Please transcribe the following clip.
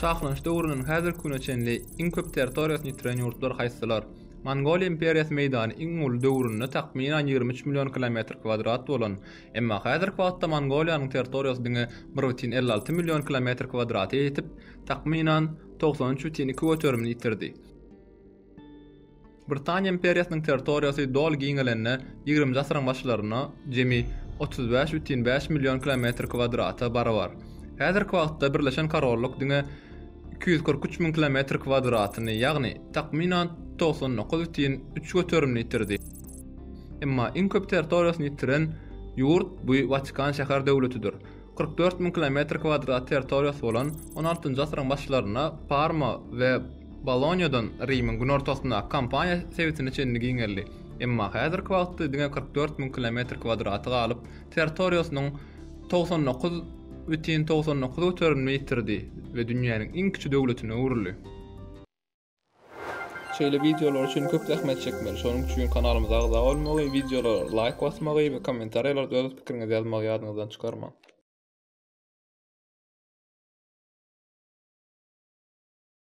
Şahlanyş döwründen häzirki güne çenli iň köp territoriýasyny ýitiren ýurtlar haýsylar? Mongoliýa imperiýasy meýdany iň uly döwründe takmynan 23 million kilometr kwadrat bolan, emma häzirki wagtda Mongoliýanyň territoriýasy diňe 1,56 million kilometr kwadrata ýetip, takmynan 93,2 göterimini ýitirdi. Britaniýa imperiýasynyň territoriýasy doly giňelende ýigriminji asyryň başlarynda jemi 35,5 million kilometr kwadrata barabar. Häzirki wagtda Birleşen Korollyk diňe 243 müň kilometr kwadratyny, ýagny takmynan 99,3 göterimini ýitirdi. Emma iň köp territoriýasyny ýitiren ýurt bu Watikan şäher döwletidir. 44 müň kilometr kwadrat territoriýasy bolan on altynjy asyryň başlarynda Parma we Boloniýadan Rimiň günortasyndaky Kampaniýa sebitine çenli giňeldi. Emma häzirki wagtda diňe 44 müň kilometr kwadraty galyp, territoriýasynyň 99,99 göterimini ýitirdi we dünýäniň iň kiçi döwletine öwrüldi. Şeýle wideolar üçin köp zähmet çekmeli. Şonuň üçin kanalymyza agza bolmagy, wideolara laýk basmagy we kommentariýalarda öz pikiriňizi ýazmagy ýadyňyzdan çykarmaň.